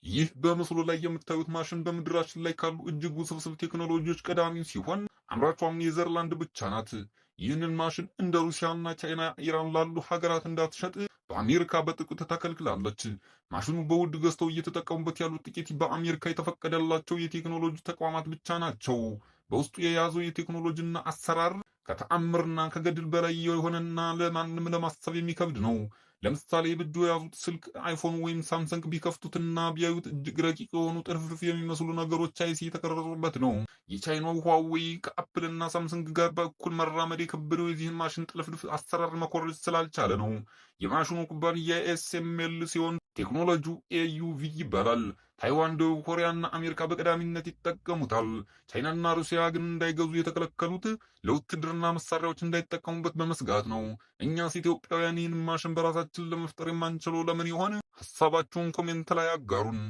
ይህ በምስሉ ላይ የምታዩት ማሽን በምድራችን ላይ ካሉ እጅግ ውስብስብ ቴክኖሎጂዎች ቀዳሚው ሲሆን አምራቿም ኔዘርላንድ ብቻ ናት። ይህንን ማሽን እንደ ሩሲያና ቻይና፣ ኢራን ላሉ ሀገራት እንዳትሸጥ በአሜሪካ በጥብቅ ተከልክላለች። ማሽኑ በውድ ገዝተው እየተጠቀሙበት ያሉት ጥቂት በአሜሪካ የተፈቀደላቸው የቴክኖሎጂ ተቋማት ብቻ ናቸው። በውስጡ የያዘው የቴክኖሎጂና አሰራር ከተአምርና ከገድል በላይ የሆነና ለማንም ለማሰብ የሚከብድ ነው። ለምሳሌ በእጆ የያዙት ስልክ አይፎን ወይም ሳምሰንግ ቢከፍቱትና ቢያዩት እጅግ ረቂቅ የሆኑ ጥልፍልፍ የሚመስሉ ነገሮች IC የተቀረጹበት ነው። የቻይናው ሁዋዌይ ከአፕልና ሳምሰንግ ጋር በእኩል መራመድ የከበደው የዚህን ማሽን ጥልፍልፍ አሰራር መኮረጅ ስላልቻለ ነው። የማሽኑ ኩባንያ ASML ሲሆን ቴክኖሎጂው EUV ይባላል። ታይዋን፣ ደቡብ ኮሪያና አሜሪካ በቀዳሚነት ይጠቀሙታል። ቻይናና ሩሲያ ግን እንዳይገዙ የተከለከሉት ለውትድርና መሳሪያዎች እንዳይጠቀሙበት በመስጋት ነው። እኛስ ኢትዮጵያውያን ይህን ማሽን በራሳችን ለመፍጠር የማንችለው ለምን ይሆን? ሀሳባችሁን comment ላይ አጋሩን።